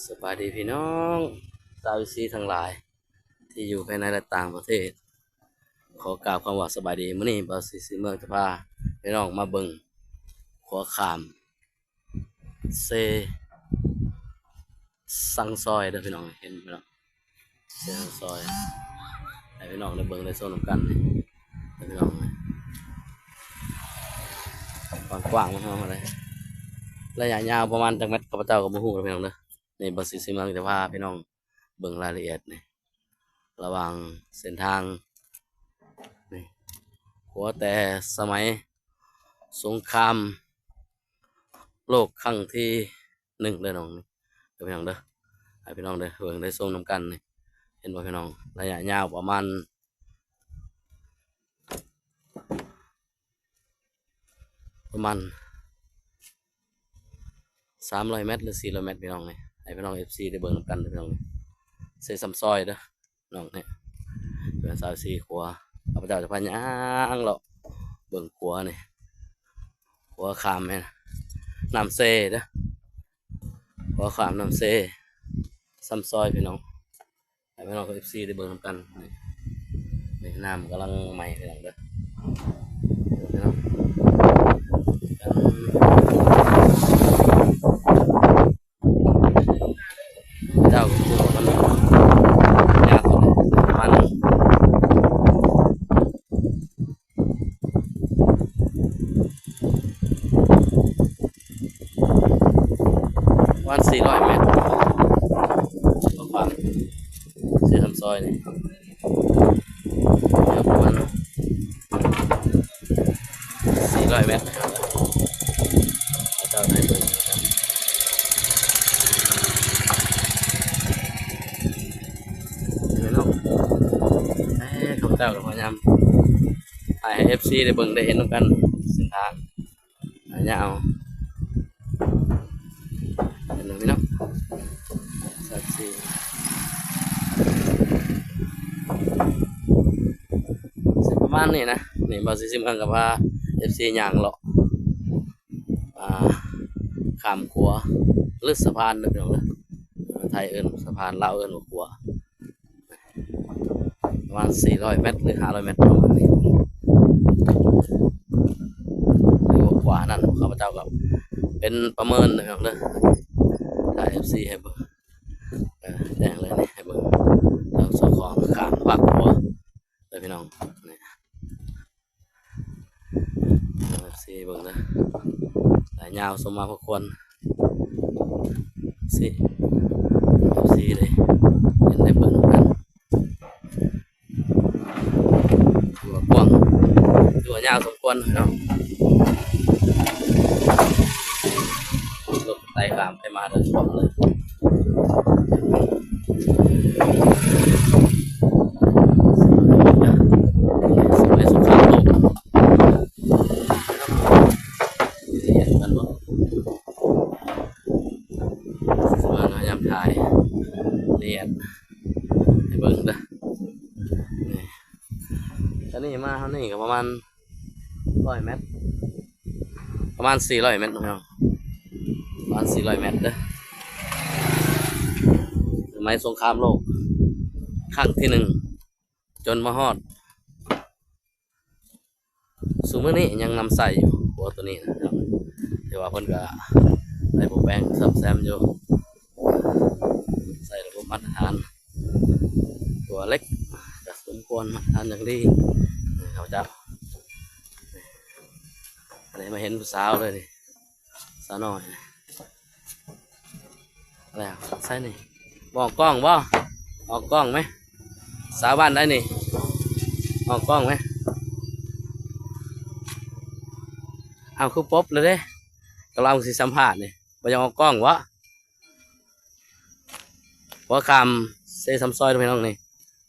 ສະບາຍດີພີ່ນ້ອງຊາວເອັຟຊີທັງຫຼາຍ ທີ່ຢູ່ພາຍໃນ ແລະ ຕ່າງປະເທດ. ຂໍກ່າວຄຳວ່າສະບາຍດີ. ມື້ນີ້ບ່າວສີສີເມືອງຈະພາພີ່ນ້ອງມາເບິ່ງຂົວຂ້າມເຊຊັງຊອຍເດີພີ່ນ້ອງ. ເຫັນບໍ່ພີ່ນ້ອງ? ເຊຊັງຊອຍ. ໃຫ້ພີ່ນ້ອງໄດ້ເບິ່ງໄດ້ຊົມນຳກັນນີ້ພີ່ນ້ອງ. ກວ້າງໆ ເຮົາເລີຍ. ໄລຍະຍາວປະມານຈັກແມັດ ຂ້າພະເຈົ້າກໍບໍ່ຮູ້ເດີພີ່ນ້ອງເດີ. ນີ້ບ່າວສີສີເມືອງຈະພາພີ່ນ້ອງເບິ່ງລາຍລະອຽດນີ້ ລະຫວ່າງເສັ້ນທາງນີ້ ຂົວແຕ່ສະໄໝສົງຄາມໂລກຄັ້ງທີໜຶ່ງເດີນ້ອງ ເດີພີ່ນ້ອງເດີ. ໃຫ້ພີ່ນ້ອງໄດ້ເບິ່ງໄດ້ຊົມນຳກັນນີ້ ເຫັນບໍ່ພີ່ນ້ອງ? ໄລຍະຍາວປະມານ ປະມານສາມຮ້ອຍແມັດ ຫຼື ສີ່ຮ້ອຍແມັດພີ່ນ້ອງນີ້. ໃຫ້ພີ່ນ້ອງເອັຟຊີໄດ້ເບິ່ງນຳກັນເດີພີ່ນ້ອງນີ້. ເຊຊ້ຳຊອຍເດີນ້ອງນີ້ ເປັນຊາວເອັຟຊີຂົວ. ຂ້າພະເຈົ້າຈະພາຍ່າງເລາະເບິ່ງຂົວນີ້ ຂົວຂ້າມແມ່ນ້ຳເຊເດີ ຂົວຂ້າມນ້ຳເຊຊ້ຳຊອຍພີ່ນ້ອງ. ໃຫ້ພີ່ນ້ອງເອັຟຊີໄດ້ເບິ່ງນຳກັນ. ນີ້ ນີ້ນ້ຳກຳລັງໄໝ້ພີ່ນ້ອງເດີ. ເຈົ້າກໍຄືວ່າມັນຍາວປະມານ ປະມານສີ່ຮ້ອຍແມັດ ປະມານເຊຊ້ຳຊອຍນີ້ ປະມານສີ່ຮ້ອຍແມັດ. ເຈົ້າໄດ້ເບິ່ງນຳກັນເນາະ. ເອີ ຂ້າພະເຈົ້າກໍພະຍາຍາມຖ່າຍໃຫ້ເອັຟຊີໄດ້ເບິ່ງໄດ້ເຫັນນຳກັນ ເສັ້ນທາງ ຍາວ ເຫັນບໍ່ພີ່ນ້ອງ? ສາມ ສີ່ ຊິປະມານນີ້ນະ. ນີ້ບ່າວສີສີເມືອງກໍພາເອັຟຊີຍ່າງເລາະ ອ່າ ຂ້າມຂົວ ຫຼື ສະພານເດີພີ່ນ້ອງເດີ. ໄທເອີ້ນສະພານ ລາວເອີ້ນວ່າຂົວ. ປະມານສີ່ຮ້ອຍແມັດ ຫຼື ຫ້າຮ້ອຍແມັດ ປະມານນີ້ ຫຼືວ່າກວ່ານັ້ນ. ຂ້າພະເຈົ້າກໍເປັນປະເມີນເດີພີ່ນ້ອງເດີ ຖ້າເອັຟຊີໃຫ້ເບິ່ງ ເອີ ແຈ້ງເລີຍນີ້ ໃຫ້ເບິ່ງທາງສອງຂອງຂ້າມຟາກຂົວເດີພີ່ນ້ອງ. ນີ້ ເອັຟຊີເບິ່ງເດີ ລາຍຍາວສົມມາພາຄວນ ຊິ ເອັຟຊີໄດ້ເຫັນໄດ້ເບິ່ງນຳກັນ. ຖືວ່າກວ້າງ ຖືວ່າຍາວສົມຄວນເນາະ. ລົດໄຕ່ຂ້າມໄປມາເດີ ກວ້າງເລີຍ. ສະໄໝສົງຄາມໂລກ ເຫັນກັນບໍ່? ສະມາພະຍາຍາມຖ່າຍລະອຽດໃຫ້ເບິ່ງເດີ. ນີ້ ຕອນນີ້ມາເທົ່ານີ້ກໍປະມານຮ້ອຍແມັດ ປະມານສີ່ຮ້ອຍແມັດເນາະ ປະມານສີ່ຮ້ອຍແມັດເດີ. ສະໄໝສົງຄາມໂລກຄັ້ງທີໜຶ່ງ ຈົນມາຮອດ ຊຸມື້ນີ້ຍັງນຳໃຊ້ຢູ່ ຂົວໂຕນີ້ນະ. ແຕ່ວ່າເພິ່ນກະໄດ້ປົກແປງສ້ອມແຊມຢູ່ ໃຊ້ລະບົບມາດຕະຖານ ຕົວເຫຼັກກະສົມຄວນມາດຕະຖານຢ່າງດີ. ເຂົາເຈົ້າ ອັນນີ້ມາເຫັນຜູ້ສາວເລີຍນີ້ ສາວນ້ອຍ ແລ້ວໃສ່ນີ້ ອອກກ້ອງບໍ່? ອອກກ້ອງໄໝ? ສາວບ້ານໃດນີ້? ອອກກ້ອງໄໝ? ເອົາ ຄືປົບແລ້ວເດ້ ກຳລັງຊິສຳພາດນີ້ ບໍ່ຢາກອອກກ້ອງບໍ? ຫົວຂ້າມເຊຊ້ຳຊອຍ ພີ່ນ້ອງນີ້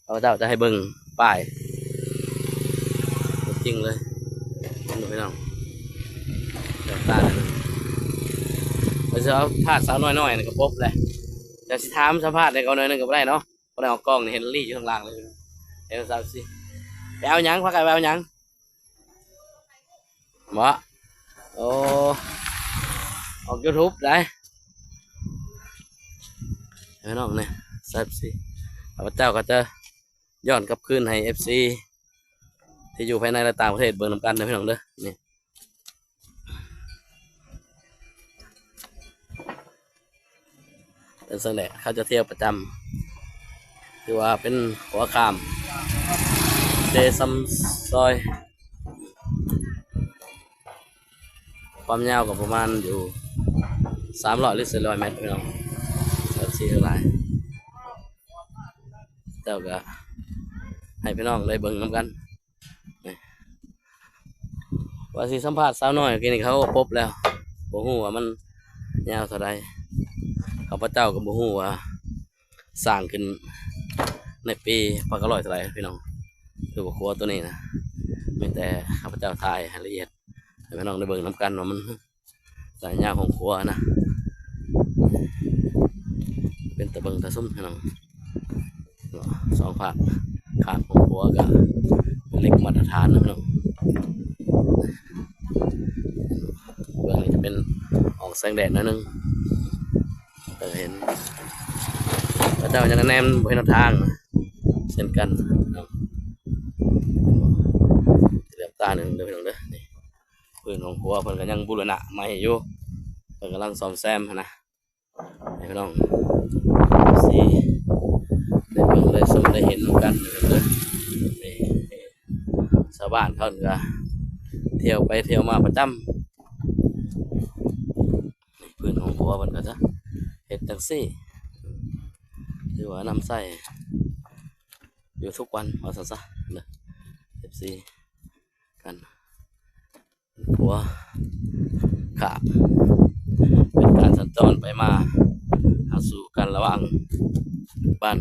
ຂ້າພະເຈົ້າຈະໃຫ້ເບິ່ງປ້າຍຕົວຈິງເລີຍ ເຫັນບໍ່ພີ່ນ້ອງ? ດຽວຕາເລີຍ ເຮົາຊິເອົາພາດສາວນ້ອຍໆ ນີ້ກໍປົບແຫຼະ. ຈະຊິຖາມສຳພາດໃຫ້ເຂົາໜ້ອຍໜຶ່ງກໍບໍ່ໄດ້ເນາະ ບໍ່ໄດ້ອອກກ້ອງນີ້ ເຫັນລີ້ຢູ່ຂ້າງລ່າງເລີຍ. ເຫັນສາວຊິ ໄປເອົາຫຍັງ? ພາກັນໄປເອົາຫຍັງ? ບໍ່? ໂອ້ ອອກຢູທູບໄດ໋. ພີ່ນ້ອງນີ້ ແຊບຊີ ຂ້າພະເຈົ້າກໍຈະຍ້ອນກັບຄືນໃຫ້ເອັຟຊີທີ່ຢູ່ພາຍໃນ ແລະ ຕ່າງປະເທດເບິ່ງນຳກັນເດີພີ່ນ້ອງເດີ. ນີ້ເປັນຈັ່ງໃດ ເຂົາຈະທ່ຽວປະຈຳ ຖືວ່າເປັນຂົວຂ້າມເຊຊຳຊອຍ. ຄວາມຍາວກໍປະມານຢູ່ສາມຮ້ອຍ ຫຼື ສີ່ຮ້ອຍແມັດພີ່ນ້ອງ ແບບຊີ້ທັງຫຼາຍ ເຈົ້າກໍໃຫ້ພີ່ນ້ອງໄດ້ເບິ່ງນຳກັນ. ນີ້ ວ່າຊິສຳພາດສາວນ້ອຍ ກີ້ນີ້ເຂົາປົບແລ້ວ ບໍ່ຮູ້ວ່າມັນຍາວເທົ່າໃດ ຂ້າພະເຈົ້າກໍບໍ່ຮູ້ວ່າ ສ້າງຂຶ້ນໃນປີພັນເກົ້າຮ້ອຍເທົ່າໃດພີ່ນ້ອງ ຄືວ່າຂົວໂຕນີ້ນະ ມີແຕ່ຂ້າພະເຈົ້າຖ່າຍໃຫ້ລະອຽດໃຫ້ພີ່ນ້ອງໄດ້ເບິ່ງນຳກັນວ່າມັນສາຍຍາວຂອງຂົວນະ ເປັນຕາເບິ່ງຕາຊົມພີ່ນ້ອງ. ສອງພາກຂ້າງຂອງຂົວກໍເປັນເຫຼັກມາດຕະຖານນະພີ່ນ້ອງ. ເບື້ອງນີ້ຈະເປັນອອກແສງແດດໜ້ອຍໜຶ່ງ ກໍເຫັນ ເຂົາເຈົ້າຍັງແນມບໍ່ເຫັນຫົນທາງເຊັ່ນກັນເນາະ ເຫຼືອບຕາໜຶ່ງເດີພີ່ນ້ອງເດີ. ນີ້ ພື້ນຂອງຂົວເພິ່ນກໍຍັງບູລະນະໃໝ່ຢູ່ ເພິ່ນກຳລັງສ້ອມແຊມຫັ້ນນະ ໃຫ້ພີ່ນ້ອງເອັຟຊີໄດ້ເບິ່ງໄດ້ຊົມໄດ້ເຫັນນຳກັນເດີ. ນີ້ ຊາວບ້ານເຂົາກໍທ່ຽວໄປທ່ຽວມາປະຈຳ. ນີ້ ພື້ນຂອງຂົວເພິ່ນກໍຈະເຮັດຈັ່ງຊີ້ ຖືວ່ານຳໃຊ້ຢູ່ທຸກວັນວ່າຊັ້ນຊະເດີ ເອັຟຊີ ກັນ. ຂົວຂ້າມ ເປັນການສັນຈອນໄປມາຫາສູ່ກັນລະຫວ່າງບ້ານ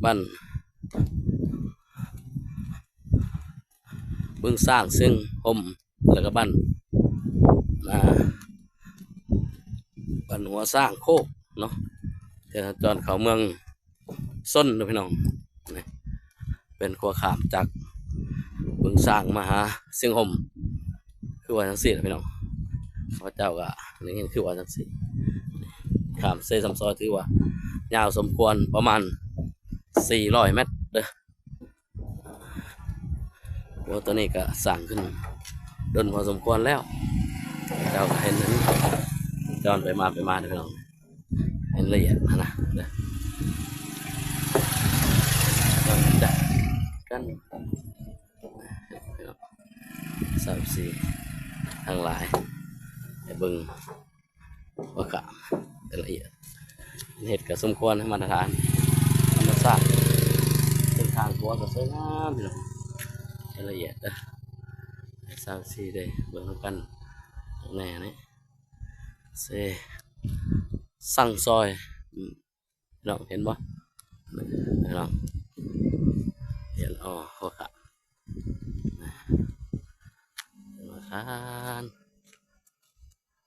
ບ້ານບຶງຊ້າງຊຽງຮົ່ມ ແລ້ວກໍບ້ານ ອ່າ ບ້ານຫົວຊ້າງໂຄກເນາະ ແຕ່ສັນຈອນເຂົ້າເມືອງຊົນເດີພີ່ນ້ອງ. ນີ້ ເປັນຂົວຂ້າມຈາກບຶງຊ້າງມາຫາຊຽງຮົ່ມ ຄືວ່າຈັ່ງຊີ້ລະພີ່ນ້ອງ. ເຂົາເຈົ້າກໍໄດ້ຍິນຄືວ່າຈັ່ງຊີ້ ຂ້າມເຊຊຳຊອຍ ຖືວ່າຍາວສົມຄວນ ປະມານສີ່ຮ້ອຍແມັດເດີ. ໂອ້ ຕົວນີ້ກໍສ້າງຂຶ້ນດົນພໍສົມຄວນແລ້ວ ເຈົ້າກໍເຫັນ ຈອນໄປມາໄປມາເດີພີ່ນ້ອງ ເຫັນລະອຽດຫັ້ນນະເດີ. ກັນ ຊາວສີ່ທັງຫຼາຍ ໃຫ້ເບິ່ງວ່າກະລະອຽດ ເຮັດກະສົມຄວນໃຫ້ມາດຕະຖານທຳມະຊາດ. ເສັ້ນທາງຂົວກະສວຍງາມພີ່ນ້ອງ ລະອຽດເດີ. ຊາວສີ່ເດ້ ເບິ່ງນຳກັນແນ່ນີ້ ເຊຊັງຊອຍ ອືມ ພີ່ນ້ອງເຫັນບໍ່? ພີ່ນ້ອງເຫັນ ໂອ້ ໂຫ ຄັກ ເຫັນບໍ່ທ່ານ?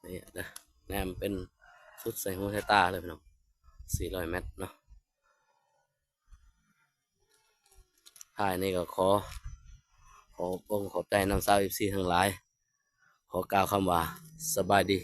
ນີ້ເດີ ແນມເປັນສຸດໃສ່ຫູໃສ່ຕາເລີຍພີ່ນ້ອງ ສີ່ຮ້ອຍແມັດເນາະ. ທ້າຍນີ້ກໍຂໍ ຂໍຂອບອົກຂອບໃຈນຳຊາວເອັຟຊີທັງຫຼາຍ ຂໍກ່າວຄຳວ່າສະບາຍດີ.